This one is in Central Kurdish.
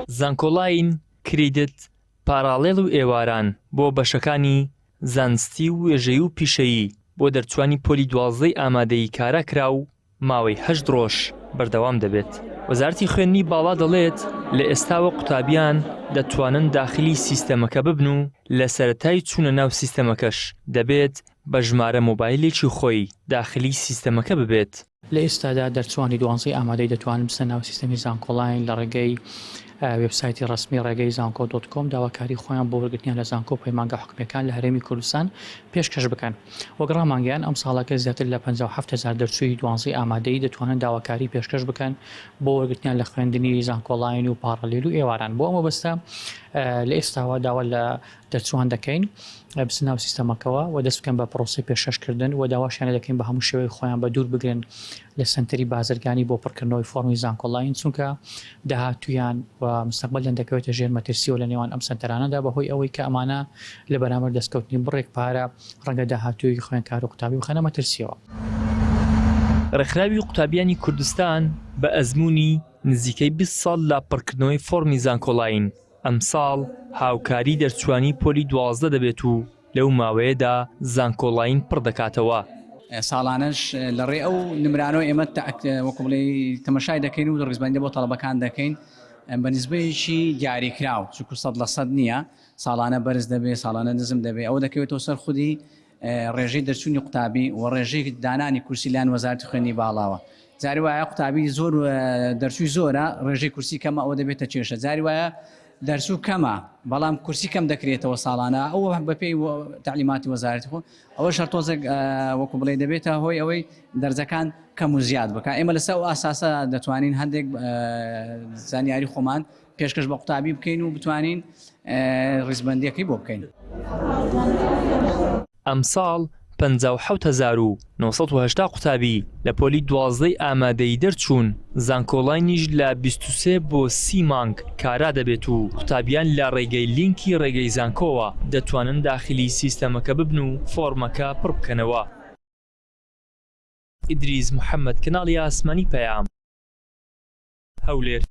زانکۆلاین، credit، parallel و ئێواران بۆ بەشەکانی زانستی و وێژەیی و پیشەیی بۆ دەرچوانی پۆلی دوازدەی ئامادەیی کارا کرا و ماوەی هەشت ڕۆژ بەردەوام دەبێت. وەزارەتی خوێندنی باڵا دەڵێت، لە ئێستاوە قوتابیان دەتوانن داخلی سیستەمەکە ببن و لە سەرەتای چوونە ناو سیستەمەکەش دەبێت بە ژمارە مۆبایلێکی خۆی داخلی سیستەمەکە ببێت. لە ئێستادا دەرچووانی دوانزەی ئامادەی دەتوانن بچنە ناو سیستەمی زانکۆڵاین لە ڕێگەی وێبسایتی ڕەسمی ڕێگەی زانکۆ dot com داواکاری خۆیان بۆ وەرگرتنیان لە زانکۆ و پەیمانگا حکومییەکان لە هەرێمی کوردستان پێشکەش بکەن. وەک ڕامانگەیاند ئەمساڵەکە زیاتر لە 57 هەزار دەرچووی دوانزەی ئامادەیی دەتوانن داواکاری پێشکەش بکەن بۆ وەرگرتنیان لە خوێندنی زانکۆڵاین و parallel و ئێواران بۆ ئەم مەبەستە لە ئێستاوە داوا لە دەرچووان دەکەین بچنە ناو سیستەمەکەوە و دەست بکەن بە پرۆسەی پێشکەشکردن و داواشیان لێ دەکەین بە هەموو شێوەیەک خۆیان بە دوور بگرن لە سەنتەری بازرگانی بۆ پڕکردنەوەی فۆڕمی زانکۆلاین چونکە داهاتوویان و مستەقبەلیان دەکەوێتە ژێر مەترسیەوە لە نێوان ئەم سەنتەرانەدا بەهۆی ئەوەی کە ئەمانە لە بەرامبەر دەستکەوتنی بڕێک پارە ڕەنگە داهاتووی خوێندکار و قوتابی بخەنە مەترسیەوە. ڕێکخراوی قوتابیانی کوردستان بە ئەزموونی نزیکەی 20 ساڵ لە پڕکردنەوەی فۆڕمی زانکۆلاین، ئەمساڵ هاوکاری دەرچوانی پۆلی 12 دەبێت و لەو ماوەیەدا زانکۆلاین پڕ دەکاتەوە. ساڵانەش لە ڕێی ئەو نمرانەوە ئێمە وەکو بڵێی تەمەشای دەکەین و ڕیزبەندی بۆ تەڵەبەکان دەکەین بە نسبەیەکی دیاریکراو چونکو 100% نییە ساڵانە بەرز دەبێ ساڵانە نزم دەبێ ئەوە دەکەوێتەوە سەر خودی ڕێژەی دەرچوونی قوتابی و ڕێژەی دانانی کورسی لایەن وەزارەتی خوێندنی باڵاوە جاری وایە قوتابی زۆر دەرچووی زۆرە ڕێژەی کورسی کەمە ئەوە دەبێتە کێشە جاری وایە دەرچوو کەمە بەڵام کورسی کەم دەکرێتەوە ساڵانە ئەو بەپێی تەعلیماتی وەزارەتی خۆ ئەوە شەر تۆزێک وەکو بڵێ دەبێتە هۆی ئەوەی دەرجەکان کەم و زیاد بکە ئێمە لەسەر ئەو ئاساسە دەتوانین هەندێک زانیاری خۆمان پێشکەش بە قوتابی بکەین و بتوانین ڕیزبەندیەکەی بۆ بکەین. ئەمساڵ 57980 قوتابی لە پۆلی دوازدەی ئامادەیی دەرچوون، زانکۆلاینیش لە 23 بۆ 30 مانگ کارا دەبێت و قوتابیان لە ڕێگەی لینکی ڕێگەی زانکۆوە دەتوانن داخلی سیستەمەکە ببن و فۆڕمەکە پڕبکەنەوە. ئیدریس محەمەد، کەناڵی ئاسمانی پەیام، هەولێر.